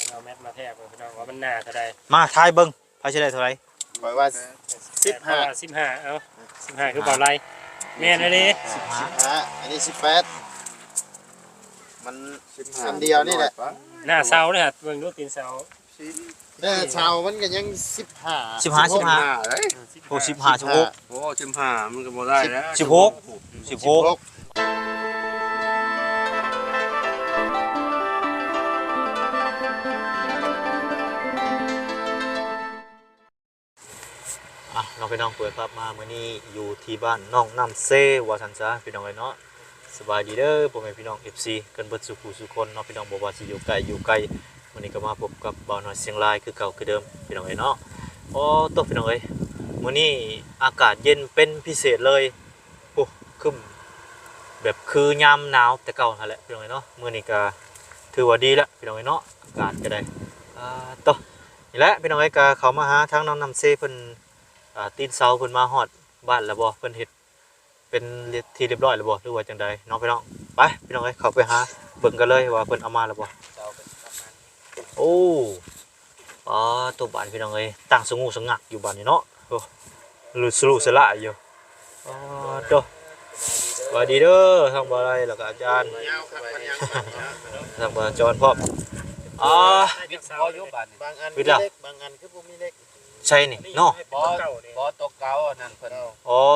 ເອົາແມັດມາແທກເບິ່ງ ພີ່ນ້ອງ ວ່າມັນໜາເທົ່າໃດ. ມາທາຍເບິ່ງ ໃຜຊິໄດ້ເທົ່າໃດ? ຂ້ອຍວ່າສິບຫ້າ ສິບຫ້າ ເອົາ ສິບຫ້າ ຄືເບົາໄຫຼ. ແມ່ນອີ່ຫຼີ ສິບຫ້າ ອັນນີ້ສິບແປດ ມັນອັນດຽວນີ້ແຫຼະ. ໜ້າເຊົາເດ້ ເບິ່ງດູຕີນເຊົາ ເອີ ເຊົາມັນກໍຍັງສິບຫ້າ ສິບຫ້າ ສິບຫ້າ ເອີຍ ໂອ້ ສິບຫ້າ ສິບຫົກ ໂອ້ ສິບຫ້າ ມັນກໍບໍ່ໄດ້ແລ້ວ ສິບຫົກ ສິບຫົກ ສິບຫົກ. ອ່ະ ເນາະ ພີ່ນ້ອງ ເປີດພາບມາມື້ນີ້ຢູ່ທີ່ບ້ານໜອງນ້ຳເຊ ວ່າຊັ້ນຊະ ພີ່ນ້ອງເອີຍເນາະ. ສະບາຍດີເດີ ພໍ່ແມ່ພີ່ນ້ອງ ເອັຟຊີ ກັນເບິດສູ່ຜູ້ສູ່ຄົນເນາະ ພີ່ນ້ອງ ບໍ່ວ່າຊິຢູ່ໃກ້ຢູ່ໄກ. ມື້ນີ້ກໍມາພົບກັບບ່າວນ້ອຍຊຽງລາຍຄືເກົ່າຄືເດີມ ພີ່ນ້ອງເອີຍເນາະ. ໂອ້ໂຕ ພີ່ນ້ອງເອີຍ ມື້ນີ້ອາກາດເຢັນເປັນພິເສດເລີຍ. ໂອ້ ຄຶ້ມແບບຄືຍາມໜາວແຕ່ເກົ່າຫັ້ນແຫຼະ ພີ່ນ້ອງເອີຍເນາະ. ມື້ນີ້ກໍຖືວ່າດີແລ້ວ ພີ່ນ້ອງເອີຍເນາະ ອາກາດກໍໄດ້. ອ່າ ໂຕ ນີ້ແຫຼະ ພີ່ນ້ອງເອີຍ ກໍເຂົ້າມາຫາທາງນ້ອງນ້ຳເຊເພິ່ນ ອ່າ ຕີນເສົາເພິ່ນມາຮອດບ້ານແລ້ວບໍ່? ເພິ່ນເຮັດເປັນທີ່ຮຽບຮ້ອຍແລ້ວບໍ່ ຫຼືວ່າຈັ່ງໃດເນາະ ພີ່ນ້ອງ? ໄປ ພີ່ນ້ອງເອີຍ ເຂົ້າໄປຫາເບິ່ງກັນເລີຍວ່າເພິ່ນເອົາມາແລ້ວບໍ່? ໂອ້ ປາໂຕ ບາດ ພີ່ນ້ອງເອີຍ ຕັ້ງສະຫງູສະຫງັກຢູ່ບາດນີ້ເນາະ. ໂອ້ ລຸສະລຸສະຫຼາຍຢູ່. ອໍ ໂຕ ສະບາຍດີເດີ ທັງບ່າວໄລ ແລ້ວກໍອາຈານ ທັງບ່າວຈອນພ້ອມ. ອໍ ວິດພໍຢູ່ບາດນີ້ ບາງອັນ ວິດແລ້ວ ມີເຫຼັກ ບາງອັນຄືບໍ່ມີເຫຼັກ. ໃສນີ້ເນາະ? ບໍ່ ບໍ່ ຕົວເກົ່າອັນນັ້ນເພິ່ນ ອໍ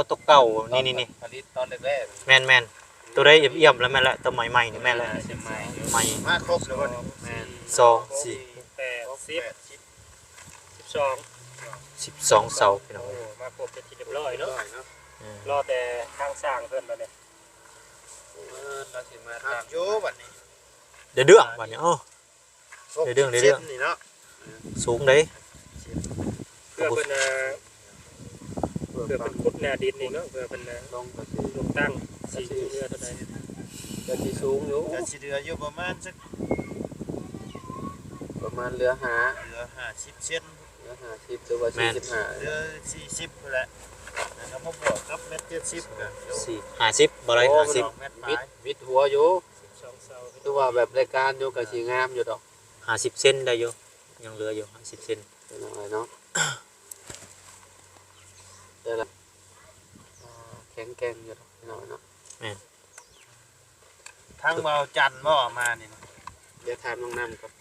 ຕົວເກົ່າ ນີ້ໆໆ ຜະລິດຕອນແລກໆ ແມ່ນໆ. ໂຕໃດອຽມໆແລ້ວແມ່ນແຫຼະ ໂຕໃໝ່ໆນີ້ແມ່ນແຫຼະ ໃໝ່ ມາຄົບແລ້ວບໍ່? ແມ່ນ ສອງ ສີ່ ແປດ ສິບ ສິບສອງ ສິບສອງເສົາ ພີ່ນ້ອງເອີຍ. ໂອ້ ມາຄົບເປັນທີ່ຮຽບຮ້ອຍເນາະ ຮຽບຮ້ອຍເນາະ. ອືມ ລໍແຕ່ທາງສ້າງເພິ່ນບາດນີ້ ເອີ ລາວຊິມາ ຄັກຢູ່ບາດນີ້ ໄດ້ເລື່ອງບາດນີ້. ເອົ້າ ໄດ້ເລື່ອງ ໄດ້ເລື່ອງ ນີ້ເນາະ ສູງເດ້ ເພື່ອເພິ່ນ ເອີ ເພື່ອເພິ່ນຂຸດແນວດິນນີ້ເນາະ ເພື່ອເພິ່ນລົງຕັ້ງ ຊິເຫຼືອເທົ່າໃດ? ກໍຊິສູງຢູ່ ກໍຊິເຫຼືອຢູ່ປະມານຈັກ ປະມານເຫຼືອຫ້າ ເຫຼືອຫ້າສິບເຊັນ ເຫຼືອຫ້າສິບ ຫຼືວ່າ ແມ່ນ ສີ່ສິບຫ້າ ເຫຼືອສີ່ສິບພຸ້ນແຫຼະ ແລ້ວກໍມາບວກກັບແມັດເຈັດສິບ ກໍ ສີ່ ຫ້າສິບ ບໍ່ໄດ້ ໂອ້ ຫ້າສິບ ແມັດປາຍ ວິດ ວິດຫົວຢູ່ ສິບສອງເສົາ ຄືວ່າແບບລາຍການຢູ່ ກໍຊິງາມຢູ່ດອກ. ຫ້າສິບເຊັນໄດ້ຢູ່ ຍັງເຫຼືອຢູ່ຫ້າສິບເຊັນ ພີ່ນ້ອງເອີຍເນາະ. ແຕ່ລະ ອ່າ ແຂງແກ່ງຢູ່ດອກ ພີ່ນ້ອງເອີຍເນາະ. ແມ່ນ ທາງບ່າວຈັນບໍ່ມານີ້ນະ? ດຽວຖາມນ້ອງນ້ຳກ່ອນ.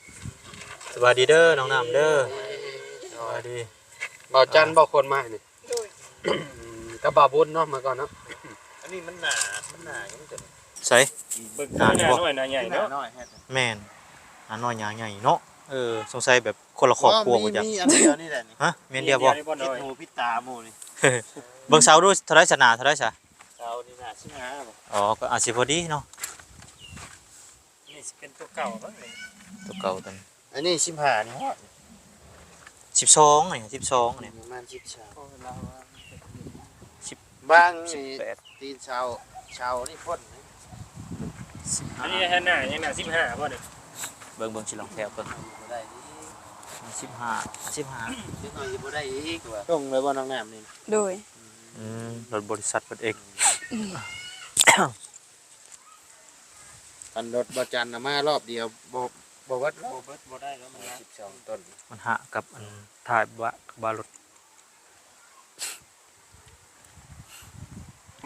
ສະບາຍດີເດີ ນ້ອງນ້ຳເດີ. ສະບາຍດີ. ບ່າວຈັນບໍ່ ຄົນມານີ້? ໂດຍ ອືມ ກັບບ່າວບຸນເນາະ ມາກ່ອນເນາະ. ອັນນີ້ມັນໜ້າ ມັນໜ້າຫຍັງຕົວນີ້? ໃສ? ເບິ່ງ ໜ້າ ໜ້ານ້ອຍໜ້າໃຫຍ່ເນາະ. ແມ່ນ ໜ້ານ້ອຍໜ້າໃຫຍ່ເນາະ. ເອີ ສົງໄສແບບຄົນລະຄອບຄົວບໍ່ຈັກ. ມີອັນດຽວນີ້ແຫຼະນີ້. ຮະ? ແມ່ນດຽວບໍ່? ຜິດຫູຜິດຕາໝູ່ນີ້. ເບິ່ງເສົາດູ ເທົ່າໃດຊະ ໜ້າເທົ່າໃດຊະ? ເສົານີ້ໜ້າສິບຫ້າບໍ່? ອໍ ກໍອາດຊິພໍດີເນາະ. ນີ້ຊິເປັນຕົວເກົ່າເນາະ ຕົວເກົ່າຕົວນີ້. ອັນນີ້ສິບຫ້ານີ້ຮອດ ສິບສອງນີ້ ສິບສອງນີ້ ປະມານສິບສາມ ສິບ ບາງນີ້ ສິບແປດ ຕີນເສົາ ເສົານີ້ພົ້ນ. ອັນນີ້ໃຫ້ໜ້າ ຍັງໜ້າສິບຫ້າບໍ່ນີ້? ເບິ່ງ ເບິ່ງ ຊິລອງແທກເບິ່ງ. ບໍ່ໄດ້ອີກ ສິບຫ້າ ສິບຫ້າ ເດັກນ້ອຍຊິບໍ່ໄດ້ອີກວ່າ. ລົງເລີຍບໍ່ນ້ອງນ້ຳນີ້? ໂດຍ ອືມ ລົດບໍລິສັດເພິ່ນເອງ. ອັນລົດບໍ່ຈັນນະ ມາລອບດຽວ ບໍ່ ບໍ່ເບິດ ບໍ່ເບິດ ບໍ່ໄດ້ແລ້ວ ມັນໜັກ ສິບສອງ ຕົ້ນ ມັນຫະກັບອັນທ້າຍບາ ບາລົດ.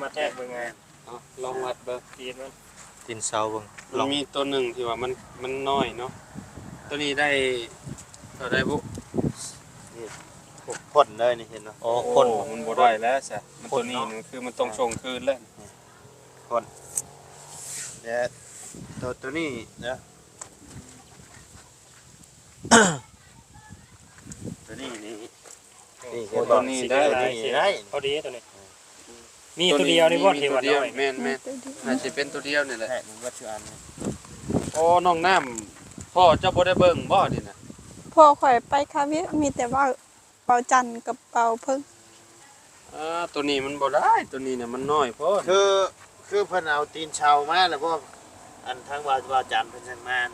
ມາແທກເບິ່ງ ເອົາ ລອງວັດເບິ່ງ ຕີນມັນ ຕີນເສົາເບິ່ງ. ມັນມີຕົວໜຶ່ງທີ່ວ່າມັນ ມັນນ້ອຍເນາະ. ຕົວນີ້ໄດ້ເທົ່າໃດບຸ? ນີ້ ໂອ້ ຄົນເລີຍນີ້ ເຫັນບໍ່? ອໍ ໂອ້ ຄົນ ມັນບໍ່ໄດ້ແລ້ວຊະ ມັນ ຄົນ ຕົວນີ້ ເນາະ ມັນຄືມັນຕ້ອງ ອ່າ ສົ່ງຄືນແລ້ວ. ຄົນ ແລະ ໂຕ ໂຕນີ້ນະ ໂຕນີ້ນີ້ ນີ້ ໂອ້ ເຫັນບໍ່? ໂຕນີ້ໄດ້ ໂຕນີ້ໄດ້ ພໍດີໂຕນີ້. ມີໂຕດຽວນີ້ບໍ່ ທີ່ວ່ານ້ອຍ? ແມ່ນໆ ໜ້າຊິເປັນໂຕດຽວນີ້ແຫຼະ. ແທກມັນເບິດຄືອັນນີ້. ໂອ້ ນ້ອງນ້ຳ ພໍ່ເຈົ້າບໍ່ໄດ້ເບິ່ງບໍ່ນີ້ນະ? ພໍ່ຂ້ອຍໄປຄາວຽກ ມີແຕ່ເວົ້າ ເປົາຈັນກັບເປົາເພິ່ງ. ອ່າ ໂຕນີ້ມັນບໍ່ໄດ້ ໂຕນີ້ນະມັນນ້ອຍໂພດ. ຄື ຄືເພິ່ນເອົາຕີນເຊົາມາແລ້ວບໍ່? ອັນທາງວ່າ ວ່າຈັນເພິ່ນຈັ່ງມານະ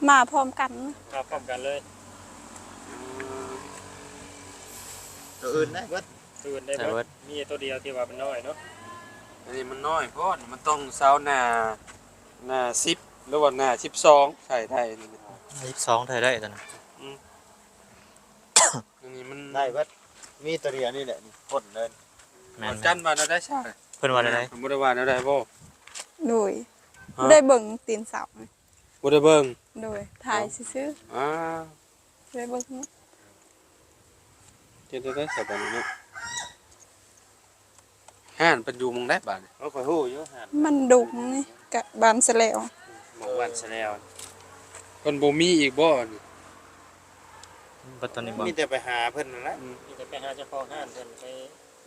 ມາພ້ອມກັນ ມາພ້ອມກັນເລີຍ. ອືມ ໂຕອື່ນໄດ້ເບິດ ໂຕອື່ນໄດ້ເບິດ ໄດ້ເບິດ ມີໂຕດຽວທີ່ວ່າມັນນ້ອຍເນາະ. ອັນນີ້ມັນນ້ອຍໂພດ ມັນຕ້ອງເຊົາໜ້າ ໜ້າສິບ ຫຼືວ່າໜ້າສິບສອງ ໃສ່ໄດ້ນີ້. ຫ້າສິບສອງ ໄດ້ ໄດ້ຕອນນັ້ນ. ອືມ ອັນນີ້ມັນໄດ້ເບິດ ມີຕົວດຽວນີ້ແຫຼະ ນີ້ພົ້ນເລີຍ. ແມ່ນ ອາຈານວ່າແນວໃດຊະ? ເພິ່ນວ່າແນວໃດ? ເພິ່ນບໍ່ໄດ້ວ່າແນວໃດບໍ່? ໂດຍ ຮະ? ບໍ່ໄດ້ເບິ່ງຕີນເສົາ. ບໍ່ໄດ້ເບິ່ງ? ໂດຍ ຖ່າຍຊື່ໆ. ອ້າວ ບໍ່ໄດ້ເບິ່ງ. ເຮັດແນວໃດຊະບາດນີ້ເນາະ? ຮ້ານເພິ່ນຢູ່ໝ່ອງໃດບາດນີ້? ໂອ້ ຂ້ອຍຮູ້ຢູ່ຮ້ານ ມັນດົງນີ້ ກະບ້ານສະແລວ ໝ່ອງບ້ານສະແລວ. ເພິ່ນບໍ່ມີອີກບໍ່ນີ້? ບັດຕອນນີ້ບໍ່ ມີແຕ່ໄປຫາເພິ່ນນັ້ນແຫຼະ. ອືມ ມີແຕ່ໄປຫາເຈົ້າຂອງຮ້ານເພິ່ນ ໄປ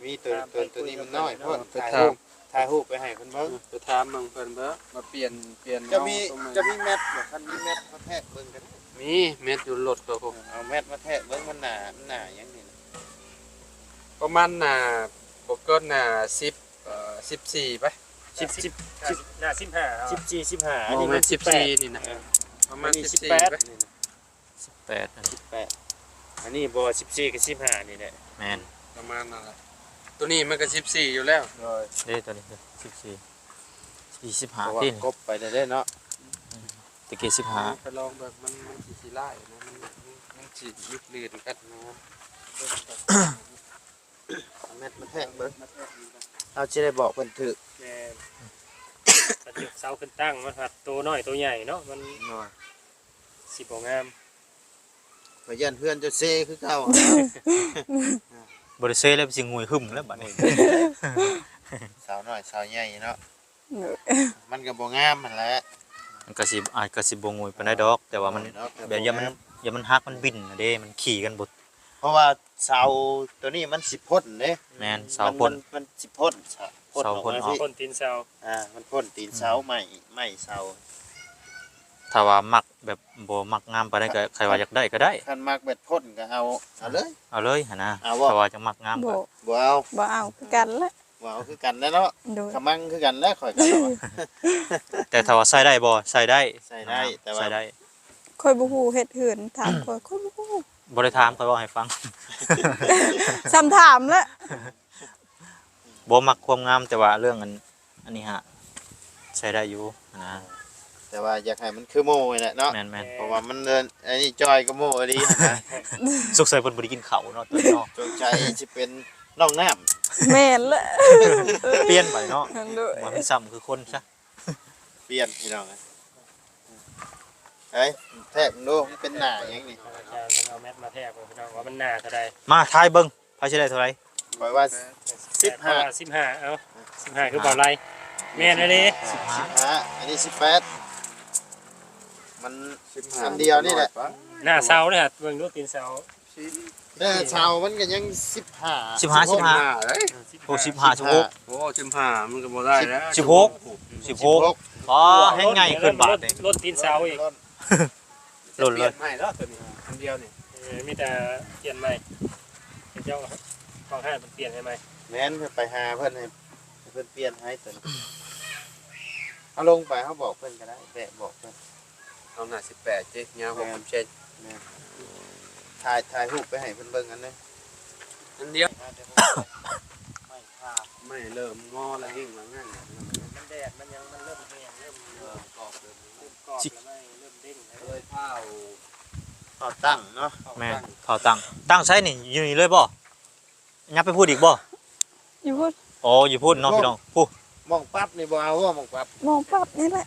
ມີຕົວ ຕາມ ຕົວ ໄປ ຕົວນີ້ມັນນ້ອຍໂພດ ໄປ ຖ່າຍ ຖ່າຍຮູບ ຖ່າຍຮູບໄປໃຫ້ເພິ່ນເບິ່ງ. ເອີ ໄປຖາມເບິ່ງເພິ່ນເບິ່ງ ວ່າປ່ຽນ ປ່ຽນ ເຈົ້າມີ ເອົາຕົວໃໝ່ ເຈົ້າມີແມັດບໍ່? ຄັນມີແມັດມາແທກເບິ່ງກໍໄດ້. ມີ ແມັດຢູ່ລົດໂຕພຸ້ນ. ເອີ ເອົາແມັດມາແທກເບິ່ງ ມັນໜາ ມັນໜາຫຍັງນີ້ນະ? ປະມານໜາ ບໍ່ເກີນໜາສິບ ເອີ ສິບສີ່ໄປ ສິບ ສິບ ໜາສິບຫ້າ ສິບສີ່ ສິບຫ້າ. ອັນນີ້ມັນສິບສີ່ນີ້ນະ ເອີ ປະມານ ອັນນີ້ ສິບແປດ ສິບແປດ ສິບແປດ ອັນນີ້ບໍ່ ສິບສີ່ກັບສິບຫ້ານີ້ແຫຼະ. ແມ່ນ ປະມານນັ້ນແຫຼະ ໂຕນີ້ມັນກໍສິບສີ່ຢູ່ແລ້ວ. ໂດຍ ເດ້ ໂຕນີ້ສິບສີ່ ສິບຫ້າ ເພາະວ່າ ຕິ ຄົບໄປແລ້ວເດ້ເນາະ. ອືມ ຕະກີ້ສິບຫ້າ ໄປລອງເບິ່ງ ມັນ ມັນຊິຂີ້ລ້າຍນະ ມັນ ມັນ ມັນຊິຢຸດລື່ນກັນນະ. ເອົາແມັດມາແທກເບິ່ງ ເຮົາຊິໄດ້ບອກເພິ່ນຖືກ. ແມ່ນ ຄັນຍົກເສົາຂຶ້ນຕັ້ງ ມັນພັດໂຕນ້ອຍໂຕໃຫຍ່ເນາະ ມັນ ໂດຍ ຊິບໍ່ງາມ. ຂ້ອຍຢ້ານເຮືອນເຈົ້າເຊຄືເກົ່າ. ບໍ່ໄດ້ເຊແລ້ວ ຊິງຸຍຫຶ້ມແລ້ວບາດນີ້. ເສົານ້ອຍເສົາໃຫຍ່ເນາະ. ໂດຍ ມັນກໍບໍ່ງາມຫັ້ນແຫຼະ. ມັນກໍຊິ ອາດກໍຊິບໍ່ງຸຍປານໃດດອກ ແຕ່ວ່າມັນ ໂດຍເນາະ ແບບຢ່າມັນ ບໍ່ງາມ ຢ່າມັນຫັກມັນບິນນະເດ້ ມັນຂີ່ກັນບໍ່ ເພາະວ່າເສົາຕົວນີ້ມັນຊິພົ້ນເດ້. ແມ່ນ ເສົາ ມັນ ພົ້ນ ມັນ ມັນຊິພົ້ນ ເສົາ ເສົາພົ້ນອອກ ພົ້ນຕີນເສົາ. ອ່າ ມັນພົ້ນຕີນເສົາ ອືມ ໄມ້ ໄມ້ເສົາ. ຖ້າວ່າມັກແບບບໍ່ມັກງາມປານໃດກໍ ໃຜວ່າຢາກໄດ້ກໍໄດ້. ຄັນມັກແບບພົ້ນກໍເອົາ ເອົາເລີຍ ເອົາເລີຍຫັ້ນນະ. ເອົາບໍ່? ຖ້າວ່າຈະມັກງາມ ບໍ່ ກໍ ບໍ່ເອົາ ບໍ່ເອົາຄືກັນແຫຼະ. ບໍ່ເອົາຄືກັນແຫຼະເນາະ. ໂດຍ ຂະມັງຄືກັນແຫຼະຂ້ອຍກໍ. ແຕ່ຖ້າວ່າໃສ່ໄດ້ບໍ່? ໃສ່ໄດ້ ໃສ່ໄດ້ ແຕ່ວ່າ ໃສ່ໄດ້. ຂ້ອຍບໍ່ຮູ້ເຮັດເຮືອນ ຖາມຂ້ອຍ ຂ້ອຍບໍ່ຮູ້. ບໍ່ໄດ້ຖາມ ຂ້ອຍເວົ້າໃຫ້ຟັງ. ສ່ຳຖາມແຫຼະ. ບໍ່ມັກຄວາມງາມ ແຕ່ວ່າເລື່ອງອັນ ອັນນີ້ຫາໃຊ້ໄດ້ຢູ່ນະ. ແຕ່ວ່າຢາກໃຫ້ມັນຄືໝູ່ນີ້ແຫຼະເນາະ. ແມ່ນໆ ເພາະວ່າມັນເດີນ ອັນນີ້ຈ່ອຍກວ່າໝູ່ອີ່ຫຼີນະ. ສົງໄສເພິ່ນບໍ່ໄດ້ກິນເຂົ້າເນາະ ຕົວນີ້ເນາະ. ສົງໄສຊິເປັນໜອງນ້ຳ. ແມ່ນແຫຼະ. ປ່ຽນໄປເນາະ. ໂດຍ ບໍ່ໃຫ້ຊ້ຳຄືຄົນຊະ. ປ່ຽນພີ່ນ້ອງເອີຍ. ເອີຍ ແທກເບິ່ງດູ ມັນເປັນໜ້າຫຍັງນີ້? ອາຈານເພິ່ນເອົາແມັດມາແທກເບິ່ງພີ່ນ້ອງ ວ່າມັນໜ້າເທົ່າໃດ. ມາທາຍເບິ່ງ ໃຜຊິໄດ້ເທົ່າໃດ? ຂ້ອຍວ່າສິບຫ້າ ສິບຫ້າ ເອົາ ສິບຫ້າ ຄືເບົາໄລ. ແມ່ນອີ່ຫຼີ ສິບຫ້າ ອັນນີ້ສິບແປດ. ມັນ ສິບຫ້າ ອັນດຽວນີ້ແຫຼະ. ໜ້າເສົາເດ້ ເບິ່ງດູຕີນເສົາ. ແຕ່ເສົາມັນກໍຍັງສິບຫ້າ ສິບຫ້າ ສິບຫ້າ ເອີຍ ໂອ້ ສິບຫ້າ ສິບຫົກ. ໂອ້ ສິບຫ້າ ມັນກໍບໍ່ໄດ້ແລ້ວ. ສິບຫົກ ສິບຫົກ ອໍ ແຮ່ງໃຫຍ່ຂຶ້ນບາດນີ້ ລົ້ນຕີນເສົາອີກ. ລົ້ນເລີຍ ປ່ຽນໃໝ່ແລ້ວຕົວນີ້ ອັນດຽວນີ້. ເອີ ມີແຕ່ປ່ຽນໃໝ່ ເຈົ້າຂອງຮ້ານເພິ່ນປ່ຽນໃຫ້ໃໝ່. ແມ່ນ ໄປຫາເພິ່ນໃຫ້ ໃຫ້ເພິ່ນປ່ຽນໃຫ້ຕົວນີ້. ເຮົາລົງໄປ ເຮົາບອກເພິ່ນກໍໄດ້ ແວະບອກເພິ່ນ. ເອົາໜ້າສິບແປດຕິ ຍາວຫົກສິບເຊັນ. ແມ່ນ ຖ່າຍ ຖ່າຍຮູບໄປໃຫ້ເພິ່ນເບິ່ງອັນໜຶ່ງ ອັນດຽວ. ໄມ້ພາບ ໄມ້ເລີ່ມງໍລະ ຍິ່ງລະງານ ມັນແດດ ມັນຫຍັງ ມັນເລີ່ມແຫ້ງ ເລີ່ມ ເອີ ກອບ ເລີ່ມກອບ ແລ້ວໄມ້ເລີ່ມເດ້ງແລ້ວ. ເລີຍພ້າວ ພ້າວຕັ້ງເນາະ. ແມ່ນ ພ້າວຕັ້ງ ຕັ້ງໃສນີ້? ຢູ່ນີ້ເລີຍບໍ່? ຍັບໄປພຸ້ນອີກບໍ່? ຢູ່ພຸ້ນ. ອໍ ຢູ່ພຸ້ນເນາະ ພີ່ນ້ອງ ພຸ້ນ. ໝ່ອງປັບນີ້ບໍ່ເອົາບໍ່? ໝ່ອງປັບ ໝ່ອງປັບນີ້ແຫຼະ.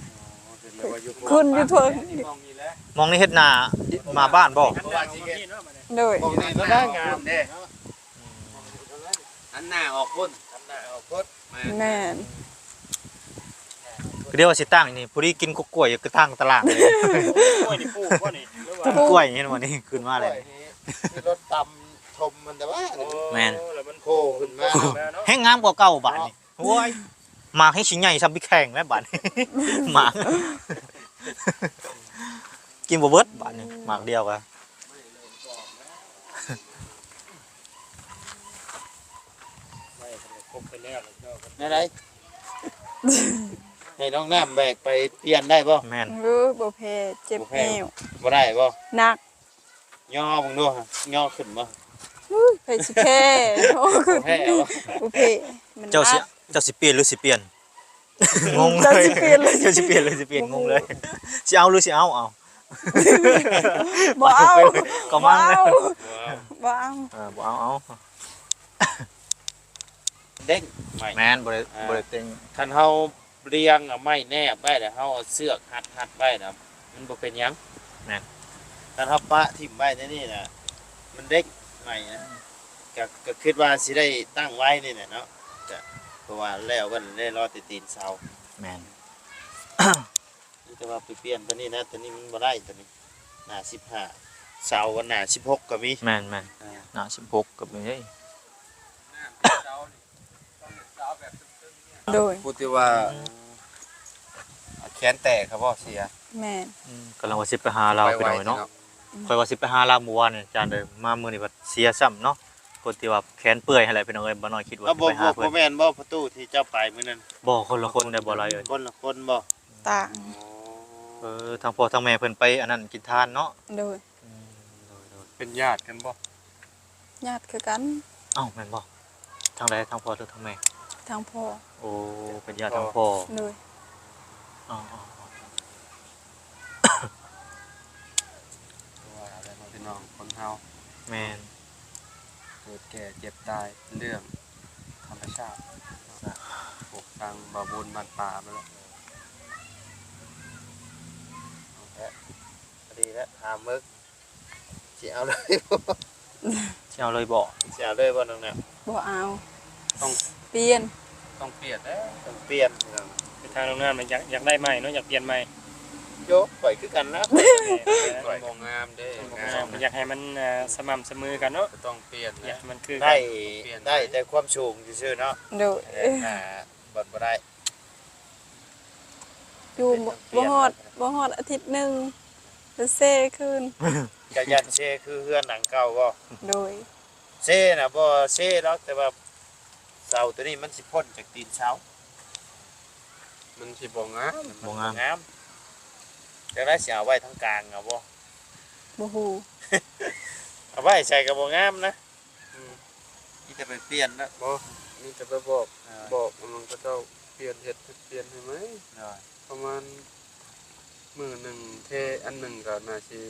ອໍ ຄືວ່າຢູ່ພຸ້ນ ຂຶ້ນຢູ່ເທິງ ໝ່ອງນີ້ແຫຼະ. ໝ່ອງນີ້ເຮັດໜ້າມາບ້ານບໍ່? ໂດຍ ໝ່ອງນີ້ກໍໄດ້ງາມເດ້. ອືມ ຫັນໜ້າອອກພຸ້ນ ຫັນໜ້າອອກພຸ້ນ. ແມ່ນ ແມ່ນ ຄືດຽວວ່າຊິຕັ້ງນີ້ ພໍດີກິນກະກ້ວຍຢູ່ກະທາງຕະຫຼາງເລີຍ. ກ້ວຍນີ້ປູກບໍ່ນີ້ ຫຼືວ່າ ຕົ້ນກ້ວຍເຫັນບໍ່ນີ້ ຂຶ້ນມາແລ້ວ. ກ້ວຍນີ້ ມີລົດຕຳຖົມມັນແຕ່ວ່າ. ໂອ້ ແມ່ນ ແລ້ວມັນໂຄຂຶ້ນມາ ໂຄຂຶ້ນມາເນາະ. ແຮ່ງງາມກວ່າເກົ່າບາດນີ້. ໂອ້ຍ ໝາກແຮ່ງຊິໃຫຍ່ສ່ຳບິກແຂ່ງແລ້ວບາດນີ້ ໝາກ ກິນບໍ່ເບິດບາດນີ້ ໝາກດຽວກະ. ແນວໃດ? ໃຫ້ນ້ອງນ້ຳແບກໄປປ່ຽນໄດ້ບໍ່? ແມ່ນ ເອີ ບໍ່ແພ້ ເຈັບແອວ. ບໍ່ໄດ້ບໍ່? ໜັກ. ຍໍເບິ່ງດູ ຍໍຂຶ້ນບໍ່? ອຸ້ຍ ໃຜຊິແພ້ ບໍ່ແພ້ບໍ່? ບໍ່ແພ້ ມັນໜັກ. ເຈົ້າຊິປ່ຽນຫຼືຊິປ່ຽນ? ງົງເລີຍ ເຈົ້າຊິປ່ຽນຫຼືຊິປ່ຽນ? ເຈົ້າຊິປ່ຽນຫຼືຊິປ່ຽນ? ງົງເລີຍ ຊິເອົາຫຼືຊິເອົາ? ເອົາ ບໍ່ເອົາ ກໍມັນແຫຼະ ບໍ່ເອົາ ບໍ່ເອົາ ເອີ ບໍ່ເອົາ ເອົາ ເດ້ງໄມ້ ແມ່ນ ບໍ່ໄດ້ ອ່າ ບໍ່ໄດ້ເຕັງ ຄັນເຮົາລຽງເອົາໄມ້ແນບໄວ້ ແລ້ວເຮົາເອົາເຊືອກຮັດ ຮັດໄວ້ນະ ມັນບໍ່ເປັນຫຍັງ ແມ່ນ ຄັນເຮົາປະຖິ້ມໄວ້ໃນນີ້ນະ ມັນເດ້ງໄມ້ນະ ກໍ ກໍຄິດວ່າຊິໄດ້ຕັ້ງໄວ້ນີ້ແຫຼະເນາະ ກໍ ເພາະວ່າແລ້ວເພິ່ນໄດ້ລໍແຕ່ຕີນເສົາ ແມ່ນ. ມີແຕ່ວ່າໄປປ່ຽນຕົວນີ້ນະ ຕົວນີ້ມັນບໍ່ໄດ້ ຕົວນີ້ໜ້າສິບຫ້າ ເສົາໜ້າສິບຫົກກໍມີ ແມ່ນໆ ອ່າ ໜ້າສິບຫົກກໍມີເດ້ ໂດຍ ຜູ້ທີ່ວ່າ ອືມ ແຂນແຕກ ເຂົາບໍ່ເສຍ ແມ່ນ ອືມ ກຳລັງວ່າຊິໄປຫາລາວ ໄປໄວ ພີ່ນ້ອງເອີຍເນາະ ແທ້ເນາະ ອືມ ຂ້ອຍວ່າຊິໄປຫາລາວມື້ວານນີ້ ອາຈານເອີຍ ມາມື້ນີ້ບັດເສຍຊ້ຳເນາະ ຄົນທີ່ວ່າແຂນເປື່ອຍຫັ້ນແຫຼະ ພີ່ນ້ອງເອີຍ ບໍ່ນ້ອຍຄິດວ່າ ເອົາ ຊິໄປຫາເພິ່ນ ບໍ່ແມ່ນບໍ່ ປະຕູທີ່ເຈົ້າໄປມື້ນັ້ນ ບໍ່ ຄົນລະຄົນໄດ້ບໍ່ຫຼາຍເອີຍ ຄົນລະຄົນບໍ່? ຕ່າງ ໂອ້ ເອີ ທາງພໍ່ທາງແມ່ເພິ່ນໄປອັນນັ້ນກິນທານເນາະ ໂດຍ ອືມ ໂດຍໆ ເປັນຍາດກັນບໍ່? ຍາດຄືກັນ ເອົ້າ ແມ່ນບໍ່? ທາງໃດ ທາງພໍ່ຫຼືທາງແມ່? ທາງພໍ່ ໂອ້ ເປັນຍາດທາງພໍ່ ໂດຍ ອໍໆ ຄືວ່າແຫຼະເນາະ ພີ່ນ້ອງຄົນເຮົາ ແມ່ນ ເກີດແກ່ເຈັບຕາຍເປັນເລື່ອງທຳມະຊາດ ພວກທາງບ່າວບຸນບ້ານປ່າມາແລ້ວ ເອົາແທ້ ພໍດີແລ້ວ ຖາມເບິ່ງ ຊິເອົາເລີຍບໍ່? ຊິເອົາເລີຍບໍ່? ຊິເອົາເລີຍບໍ່ນ້ອງນາ? ບໍ່ເອົາ ຕ້ອງປ່ຽນ ຕ້ອງປ່ຽນແລ້ວ ຕ້ອງປ່ຽນ ຄືທາງນ້ອງນາມັນຢາກ ຢາກໄດ້ໃໝ່ເນາະ ຢາກປ່ຽນໃໝ່ ໂຍ ຂ້ອຍຄືກັນນະ ມັນບໍ່ງາມເດ້ ມັນບໍ່ງາມ ຢາກໃຫ້ມັນ ເອີ ສະໝ່ຳສະເໝີກັນເນາະ ກໍຕ້ອງປ່ຽນ ຢາກໃຫ້ມັນຄືກັນ ໄດ້ ໄດ້ແຕ່ຄວາມສູງຊື່ໆເນາະ ໂດຍ ເອີ ໜ້າ ບໍ່ ບໍ່ໄດ້ ຢູ່ບໍ່ ບໍ່ຮອດ ບໍ່ຮອດອາທິດໜຶ່ງ ແລ້ວເຊຄືນ ກະຢ້ານເຊຄືເຮືອນຫຼັງເກົ່າບໍ່? ໂດຍ ເຊນະບໍ່ເຊດອກ ແຕ່ວ່າເສົາໂຕນີ້ມັນຊິພົ້ນຈາກຕີນເສົາ ມັນຊິບໍ່ງາມ ມັນບໍ່ງາມ ບໍ່ງາມ ຈັ່ງໃດຊິເອົາໄວ້ທາງກາງເອົາບໍ່? ບໍ່ຮູ້ ເອົາໄວ້ໃສກໍບໍ່ງາມນະ. ອືມ ມີແຕ່ໄປປ່ຽນນະ ບໍ່ ມີແຕ່ໄປບອກ ອ່າ ບອກອັນນັ້ນເຂົາເຈົ້າປ່ຽນ ເຮັດ ເຮັດປ່ຽນໃຫ້ໃໝ່ ໂດຍ ປະມານມື້ໜຶ່ງເທອັນໜຶ່ງກໍໜ້າຊິ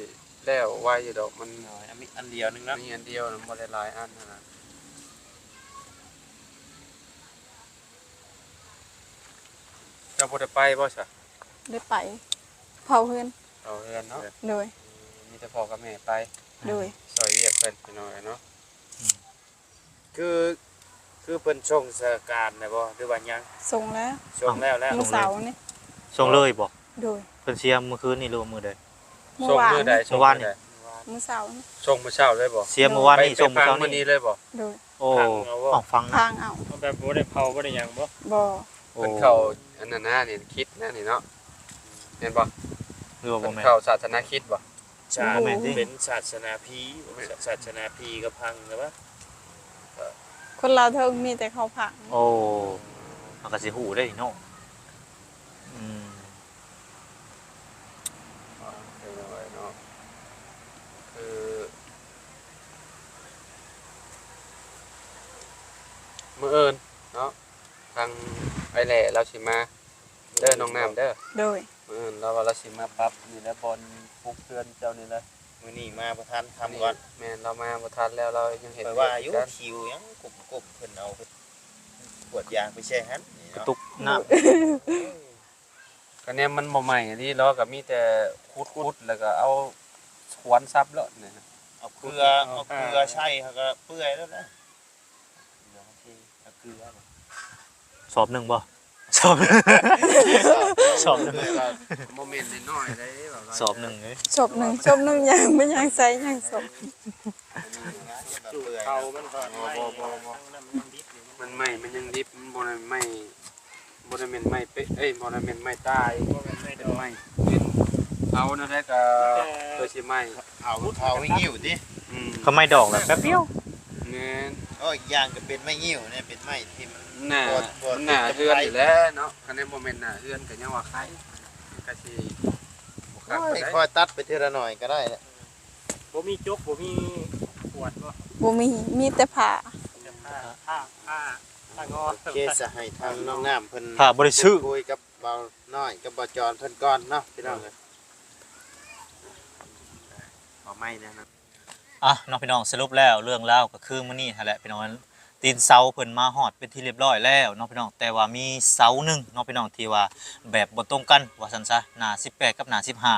ແລ້ວໄວຢູ່ດອກ ມັນ ໂດຍ ອັນນີ້ອັນດຽວໜຶ່ງເນາະ ມີອັນດຽວນະ ບໍ່ໄດ້ຫຼາຍອັນຫັ້ນນະ. ເຈົ້າບໍ່ໄດ້ໄປບໍ່ຊະ? ໄດ້ໄປ ເຝົ້າເຮືອນ ເຝົ້າເຮືອນເນາະ ໂດຍ ມີແຕ່ພໍ່ກັບແມ່ໄປ ໂດຍ ຊ່ອຍວຽກເພິ່ນ ພີ່ນ້ອງເອີຍເນາະ. ອືມ ຄື ຄືເພິ່ນສົ່ງສະການແລ້ວບໍ່ ຫຼືວ່າຍັງ? ສົ່ງແລ້ວ ສົ່ງແລ້ວ ແລ້ວ ມື້ເສົານີ້ ສົ່ງເລີຍບໍ່? ໂດຍ ເພິ່ນເສຍມື້ຄືນນີ້ ຫຼືວ່າມື້ໃດ? ສົ່ງມື້ໃດ? ມື້ວານນີ້ ມື້ເສົານີ້ ສົ່ງມື້ເຊົ້າເລີຍບໍ່? ເສຍມື້ວານນີ້ ໂດຍ ສົ່ງມື້ເຊົ້ານີ້ ໄປຝັງມື້ນີ້ເລີຍບໍ່? ໂດຍ ໂອ້ ຝັງເອົາບໍ່? ເອົາ ຝັງນະ ຝັງເອົາ ເອົາແບບບໍ່ໄດ້ເຜົາບໍ່ໄດ້ຫຍັງບໍ່? ບໍ່ ໂອ້ ເພິ່ນເຂົ້າອັນນັ້ນນະ ນີ້ ຄຣິດນະນີ້ເນາະ ແມ່ນບໍ່? ຫຼືວ່າບໍ່ແມ່ນ ເພິ່ນເຂົ້າສາສະໜາຄຣິດບໍ່? ສາ ບໍ່ແມ່ນຕິ ເປັນສາສະໜາຜີ ສາສະໜາຜີກໍພັງແລ້ວວະ ຄົນລາວເທິງມີແຕ່ເຂົາພັງ ໂອ້ ມັນກໍຊິຮູ້ເດ້ເນາະ ອືມ. ເປັນຈັ່ງໃດເນາະ ຄືມື້ອື່ນເນາະ ທາງອ້າຍແຫຼລາວຊິມາເດີ ນ້ອງນ້ຳເດີ ໂດຍ ມື້ອື່ນລາວວ່າລາວຊິມາປັບນີ້ແຫຼະ ບ່ອນປຸກເຮືອນເຈົ້ານີ້ແຫຼະ ມື້ນີ້ມາບໍ່ທັນ ຄ່ຳກ່ອນ ແມ່ນ ລາວມາບໍ່ທັນແລ້ວ ລາວຍັງເຮັດ ຂ້ອຍວ່າຢູ່ ຄິວຫຍັງກົບໆ ເພິ່ນເອົາຂວດຢາງໄປແຊ່ຫັ້ນ ກະຕຸກນ້ຳ ກະແນມມັນບໍ່ໄໝ້ອີ່ຫຼີ ລາວກະມີແຕ່ຂຸດ ຂຸດ ແລ້ວກະເອົາຂວານສັບໂລດນີ້ ເອົາເກືອ ເອົາເກືອໃສ່ ເຮົາກະເປື່ອຍໂລດນະ ເກືອ ເອົາເກືອ ສອບໜຶ່ງບໍ່? ສອບ ສອບໜຶ່ງ ບໍ່ແມ່ນນ້ອຍໆເດ້ ສອບໜຶ່ງເດ້ ສອບໜຶ່ງ ສອບໜຶ່ງ ຫຍັງ ມັນຫຍັງໃສ່ຫຍັງ ສອບ ຈູດເຂົາມັນກໍ ບໍ່ ບໍ່ ບໍ່ ບໍ່ ມັນໄໝ້ ມັນຍັງດິບ ມັນບໍ່ໄດ້ໄໝ້ ບໍ່ໄດ້ແມ່ນໄມ້ເປະ ເອີຍ ບໍ່ໄດ້ແມ່ນໄມ້ຕາຍ ບໍ່ແມ່ນໄມ້ດອກ ເປັນໄມ້ ເປັນເອົາແນວໃດກໍ ມີແຕ່ ເພື່ອຊິໄມ້ ເອົາ ເອົາໄມ້ງິ້ວຕິ ອືມ ເຂົາໄມ້ດອກແລ້ວແປັບດຽວ ແມ່ນ ໂອ້ ອີກຢ່າງກໍເປັນໄມ້ງິ້ວນີ້ ເປັນໄມ້ທີ່ມັນໜ້າ ບໍ່ ບໍ່ ມັນໜ້າເຮືອນນີ້ແຫຼະເນາະ ຄັນແມ່ນບໍ່ແມ່ນໜ້າເຮືອນກໍຍັງວ່າໄຄ ມັນກໍຊິບໍ່ຄັກ ໂອ້ຍ ປານໃດ ຄ່ອຍຕັດໄປເທື່ອລະໜ້ອຍກໍໄດ້ແຫຼະ ບໍ່ມີຈົກ ບໍ່ມີຂວດບໍ່? ບໍ່ມີ ມີແຕ່ຜ້າ ມີແຕ່ຜ້າ ຜ້າ ຜ້າ ຜ້າງໍ ໂອເຄ ສະ ໃຫ້ທາງນ້ອງນ້ຳເພິ່ນ ຜ້າບໍລິສຸດ ຄຸຍກັບບ່າວນ້ອຍກັບບ່າວຈອນເພິ່ນກ່ອນເນາະ ພີ່ນ້ອງເອີຍ ອ່າ ເອົາໃໝ່ແນ່ນອນ. ອ່ະເນາະພີ່ນ້ອງ ສະຫຼຸບແລ້ວເລື່ອງລາວກໍຄືມື້ນີ້ຫັ້ນແຫຼະພີ່ນ້ອງ ຕີນເສົາເພິ່ນມາຮອດເປັນທີ່ຮຽບຮ້ອຍແລ້ວເນາະພີ່ນ້ອງ. ແຕ່ວ່າມີເສົາໜຶ່ງເນາະພີ່ນ້ອງ ທີ່ວ່າແບບບໍ່ຕົງກັນວ່າຊັ້ນຊະ ໜ້າສິບແປດກັບໜ້າສິບຫ້າ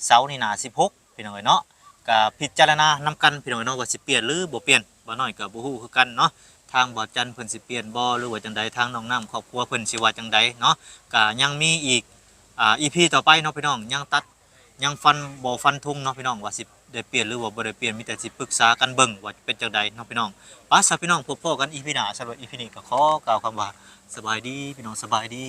ເສົານີ້ໜ້າສິບຫົກ ພີ່ນ້ອງເອີຍເນາະ. ກະພິຈາລະນານຳກັນພີ່ນ້ອງເອີຍເນາະ ວ່າຊິປ່ຽນຫຼືບໍ່ປ່ຽນ. ບ່າວນ້ອຍກະບໍ່ຮູ້ຄືກັນເນາະ ທາງບ່າວຈັນເພິ່ນຊິປ່ຽນບໍ່ ຫຼືວ່າຈັ່ງໃດ ທາງນ້ອງນ້ຳຄອບຄົວເພິ່ນຊິວ່າຈັ່ງໃດເນາະ. ກະຍັງມີອີກ ອ່າ ອີພີຕໍ່ໄປເນາະພີ່ນ້ອງ ຍັງຕັດ ຍັງຟັນ ບໍ່ຟັນທຸງເນາະພີ່ນ້ອງ ວ່າຊິໄດ້ປ່ຽນ ຫຼືວ່າບໍ່ໄດ້ປ່ຽນ ມີແຕ່ຊິປຶກສາກັນເບິ່ງວ່າເປັນຈັ່ງໃດເນາະພີ່ນ້ອງ. ໄປຊະພີ່ນ້ອງ ພົບພໍ້ກັນອີພີໜ້າ. ສຳລັບອີພີນີ້ກໍຂໍກ່າວຄຳວ່າ ສະບາຍດີພີ່ນ້ອງ ສະບາຍດີ.